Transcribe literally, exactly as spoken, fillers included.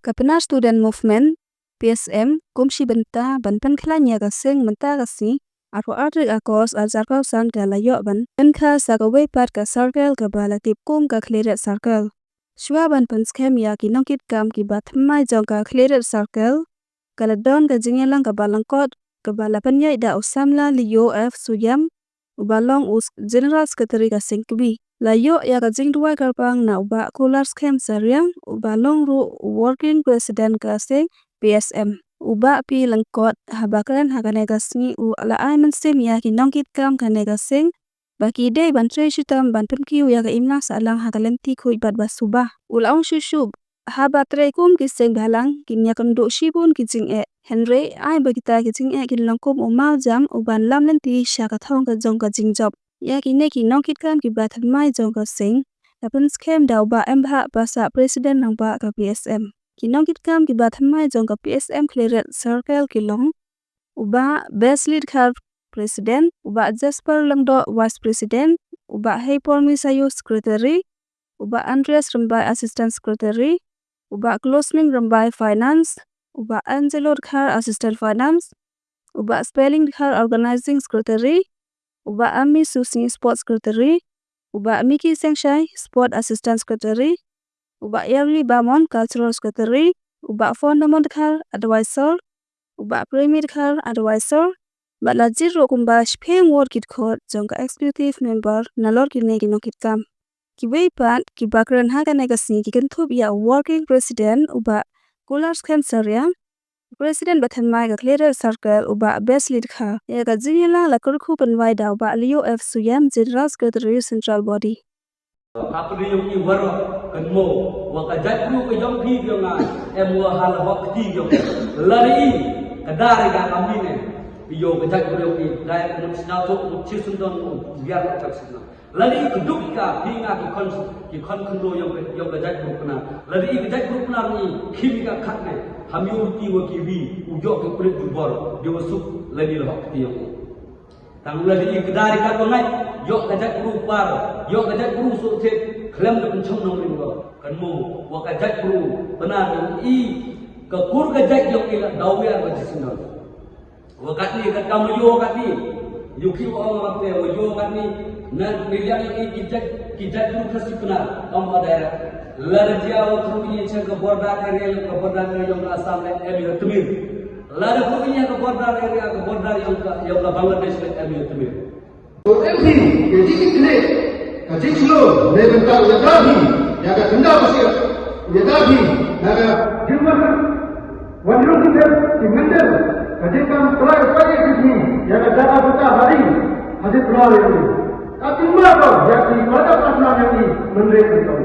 Ka Pnar Student Movement, P S M, kum shi bynta ban pynkhlaiñ ïa ka seng mynta ka sngi, arphew ar tarik August, ar hajar arphew san, ka la ïoh ban pynkha sa kawei pat ka circle kaba la tip kum ka Khliehriat Circle. Shuwa ban pynskhem ïa ki nongkitkam kiba thymmai jong ka Khliehriat Circle, ka la don ka jingïalang kaba lyngkot kaba la pynïaid da u samla Leo F Suyiam, uba long u General Secretary ka seng kmie. La ïoh ïa ka jingduwai kyrpang na u Bah Kular Skhem Sariang, uba long ruh u Working President ka seng P S M. U Bah P Lyngkot, haba kren ha kane ka sngi, u la ai mynsiem ïa ki nongkitkam kane ka seng ba ki dei ban trei shitom ban pynkiew ïa ka imlang sahlang ha ka lynti khuid bad ba suba. U la ong shuh shuh, haba trei kum ki seng bhalang, kin ïakynduh shibun ki jingeh. Hynrei ai ba kita ki jingeh kin long kum u mawjam uban lam lynti sha ka thong ka jong ka jingjop. Ïa kine ki nongkitkam kiba thymmai jong ka seng la pynskhem da u Bah Embah Passah, President rangbah ka P S M. Ki nongkitkam kiba thymmai jong ka P S M Khliehriat Circle ki long u Bah Besley Dkhar, President, u Bah Jasper Lyngdoh, Vice President, u Bah Heipormi Sayu, Secretary, u Bah Andreas Rymbai, Assistant Secretary, u Bah Klosming Rymbai, Finance, u Bah Angelo Dkhar, Assistant Finance, u Bah Spelling Dkhar, Organizing Secretary, u Bah Ami Susni, Sport Secretary, u Bah Miki Sengshai, Sport Assistant Secretary, u Bah Yerli Bamon, Cultural Secretary, u Bah Fondamon Dkhar, Advisor, u Bah Premi Dkhar, Advisor, bad la jied ruh kumba shiphew ngut ki dkhot jong ka Executive Member nalor kine ki nongkitkam. Kiwei pat kiba kren ha kane ka sngi ki kynthup ïa u Working President u Bah Kular Skhem Sariang, President ba thymmai ka Khliehriat Circle u Bah Besley Dkhar. Ïa ka jingïalang la kyrkhu pynwai da u Bah Leo F Suyiam, General Secretary Central Body. Ka pyrthei ïong i waroh, kynmaw wa ka jaitbru ka ïong phi ïong nga, em wa ha la hok kti ïong. Lada i ka dar ka ka mine, ïong ka jaitbru ïong i, dai ka mut sna thok, mut chi sundon, mut biar ka ka sna. Lada i ka duk ka, phi nga ki khon, ki khon khynro ïong ka, ïong ka jaitbru Pnar. Lada i ka jaitbru Pnar i, khim ka khat ne, ham ïong ti wa ki wi, u jok ki prit jubor, di wa suk, lada i la hok kti ïong i. Tang lada i ka dar ka ba ngai, ïoh ka jaitbru par, ïoh ka jaitbru suk thit, khlem da pynchong nongrim ko. Kynmaw, wa ka jaitbru Pnar ïong i, ka kur ka jait ïong i la daw ïa ka jingsngewbha. Wa katni ka kam ïoh katni, ïoh ki wa ong wa te, wa ïoh katni, na, ni ïa i ki jait, ki jaitbru Khasi Pnar, kam wa da. Lada jia wa tru i chen ka border area, ka border area ïong ka Assam le, em ïa tmir. Lada pyrkhat ïa ka border area, ka border ïong ka, ïong ka Bangladesh le em ïa tmir. To em phi, ka jingkitkhlieh, ka jingshlur, ne bynta u ïada phi, ïa ka khyndaw ka syiap, u ïada phi, na ka jingmut, wan rung ki pher, ki mynder, ka jingkam trai u paid ïa ki jingim, ïa ka jaka bynta ha ri, ha jingpynlong ïa ki. Ka jingmut ko, ïa ki pada prasnam ïa ki, mynried ki tong.